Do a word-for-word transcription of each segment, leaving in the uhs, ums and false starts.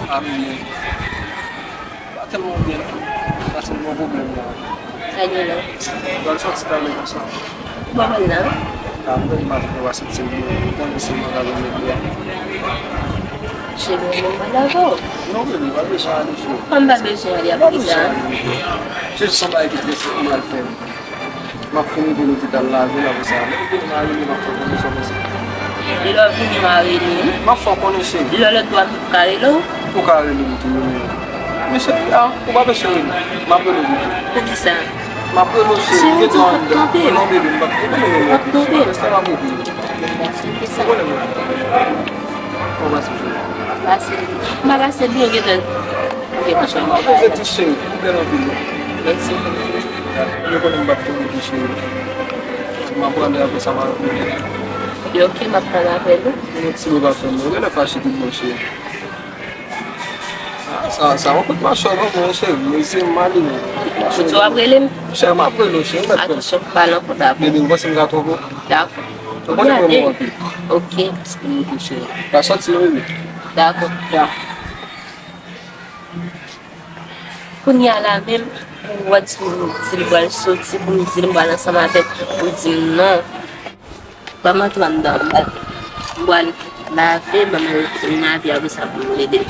A m byen. Pa tèlman byen. Pase m gen yon pwoblèm la. Sa gen la? Pral sòti talè konsa. Ou pa pral la? A m tande maten ou pa soti byen. Ou konnen se mwen k ap regle a. Cheri, mwen mal avè w. Non, baby, pa bezwen ale, cheri. Kòm pa bezwen ale, apre sa? Se jis yon bagay ki trè senp mwen al fè. M ap fin rive lopital la, vin apre sa. Lè m vini, m a rele, m ap fè w konnen sa pase. Lè w vini, m a rele. M ap fè w konnen, cheri. Lè lòt bò a m ka rele w? Ou ka rele m tou, men. Men cheri, a, ou pa bezwen rele. M ap rele w pito. Poukisa? M ap rele w, cheri. Cheri, ou di w p ap twonpe m. Non, baby, m p ap twonpe w, non. W ap twonpe m. Reste m ap rele w. Poukisa? Ou konnen m la. Kòman se jodi? Pase. M pa pase byen, gentan. Ok, pa chanje. Poze tou cheri, ou bèl anpil. Mèsi. Ou konnen m p ap twonpe w cheri. M ap pran apre sa m ap. Yo, ok, m ap pran apèl ou. Yon ti mo pa fè m. Ou genlè fache tout bon cheri. Sa, sa, sa yon kout machwè non, mwen cheri, men se m ale. Ou di w ap rele m? Cheri, m ap rele w, cheri, m mèt pran. Atansyon, pa nan kont avè m. Bebe, ou panse m ka twonpe w? Dakò. Ou konnen mwen renmen w anpil. Ok. Ok, cheri. Pa sòti non, bebe. Dakò. Ya. Kounye a la menm, ou wè di m, di l pral soti, pou m di l m pral ansanm avè l, ou di m non. Ban m antre anndan, m pral, m pral lave, ban m al fin lave, apre sa pou m rele l.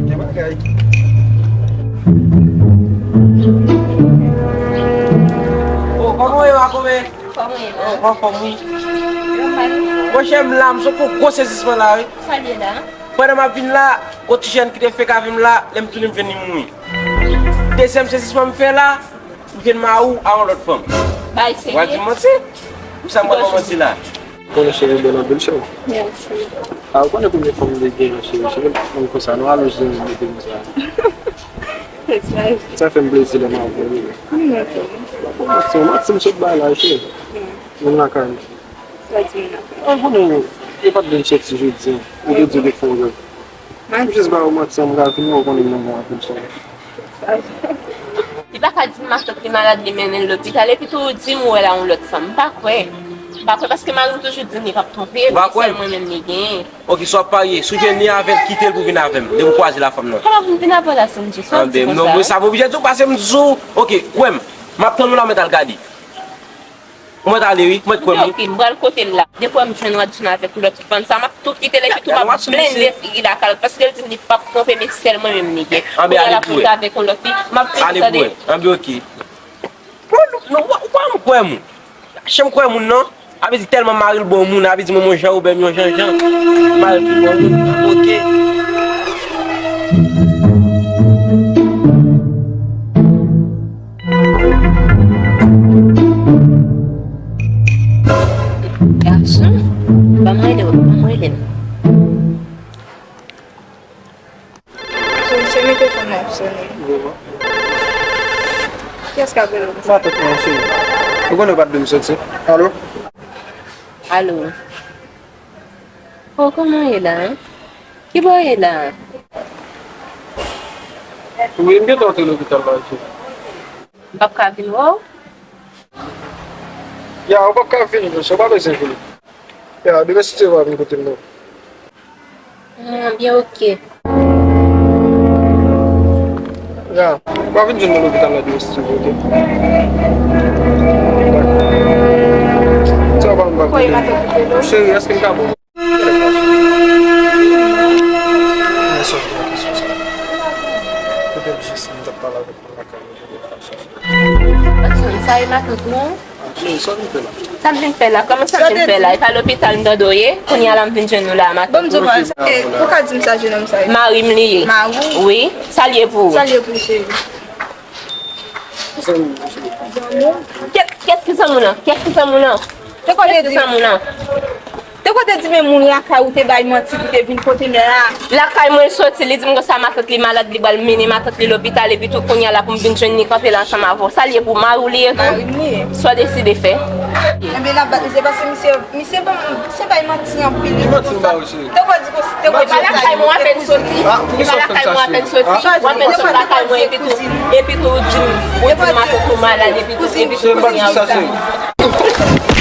Gen bagay. Oh, kòman w ye, Makome? Kòman w ye la? Oh, anfòm, wi. Nòmal. Monchè, m la, m sot fè yon gwo sezisman la, wi. Sa l ye la? Pandan m ap vin la, gon ti jèn ki te fenk avè m la, lè m tounen, m jwenn li mouri. Dezyèm sezisman m fè la, m jwenn mari w a yon lòt fanm. Bay serye? W a di m manti? Pou sa m pral manti la? Konnen cheri bèl anpil cheri. Mèsi. A, ou konnen premye fanm m te gen, cheri, cheri, fanm konsa, nou alonje nou mete konsa. Sa fè m plezi lè m avè w, wi. Mwen menm tou. Ou pa manti, ou manti m sot bay la, cheri. Vin lakay m. Sa di m nan. An konnen, yo pa t vle m soti jodi a. Yo te di yo te fè yon rèv. M jis ba yo manti an, m ka vini, ou konnen m renmen w anpil, cheri. Li pa ka di m matant li malad, li mennen l lopital, epi tou ou di m ou wè l a yon lòt fanm. M pa kwè. M pa kwè paske mari m toujou di m li p ap twonpe m, se sèl mwen menm li genyen. Ok, si w ap parye, si w jwenn li avè l, kite l pou vin avè m. Depi w kwaze l ak fanm nan. Kòman pou m vin avè w la, Sandji? Sa w di konsa? Non, mwen sa m oblije di w, pase m di w. Ok, kwè m. M ap tann ou la, mwen t al gade. Ou mèt ale wi, ou mèt kwè m wi. Ok, m pral kote l la. Depi m jwenn w ap jwenn avèk lòt fanm sa, m ap tou kite l epi tou m ap blende figi l ak al, paske l di m li p ap twonpe m, e sèl mwen menm li gen. Anben ale pou wè. Kounye a l ap rete avèk yon lòt fi, m ap fini tande. Ale pou wè. Anben ok. Bon, nou, nou, ou pa janm kwè moun. Janm kwè moun non. A vle di tèlman mari l bon moun, a vle di manman Jan Wobè m yon Jan Jan. Mari l pi bon moun. Ok. Gason, ban mwen rele, ban mwen rele l. Se, se men telefòn nan ap sonnen. Kiyès k ap rele w konsa? Matant mwen, cheri. Ou konnen w pa t vle m soti. Alo? Alo. Oh, kòman w ye la, en? Ki bò w ye la? Wi, m gentan antre lopital la, cheri. M p ap ka vin wè w? Ya, ou p ap ka vini, monchè, ou pa bezwen vini. Ya, demen si Dye vle w a vin kote m non. Ah, byen, ok. Ya, ou a vin jwenn mwen lopital la demen si Dye vle, ok? Dakò. Sa w pa m pa kote m. Cheri, èske m ka ba w? Mwen sot nan kesyon sa. Poutèt jis mwen t ap pale avèk mwen lakay mwen, poutèt fason sa. Sa e matant ou? Cheri, sa w vin fè la? Sa m vin fè la? Kòman sa m vin fè la? E pa lopital m tande w ye? Kounye a la m vin jwenn ou la, matant. Bon, m di w, eh, ou ka di m sa, jenòm sa ye? Mari m li ye. Mari w? Wi. Sa l ye pou ou? Sa l ye pou ou, cheri? Zanmi m, cheri. Zanmi w? Kèt! Kiyès ki zanmi w lan? Kiyès ki zanmi w lan? Te kote di, te kote di men moun lakay ou te bay manti pou te vin kote m la. Lakay mwen l soti, li di m konsa matant li malad, li pral mennen matant li lopital, epi tou kounye a la pou m vin jwenn li kanpe la ansanm avè w. Sa l ye pou mari w li ye tou? Sa w deside fè? Enben n ap bat li, se paske misye, misye ban m, misye bay manti anpil. Li di konsa. Te kote di konsa, te kote di konsa. Lakay mwen apèn soti. Li pa lakay mwen apèn soti. W apèn soti lakay mwen epi tou, epi tou ou di m, ou di m matant ou malad, epi tou, epi tou kounye a ou sa.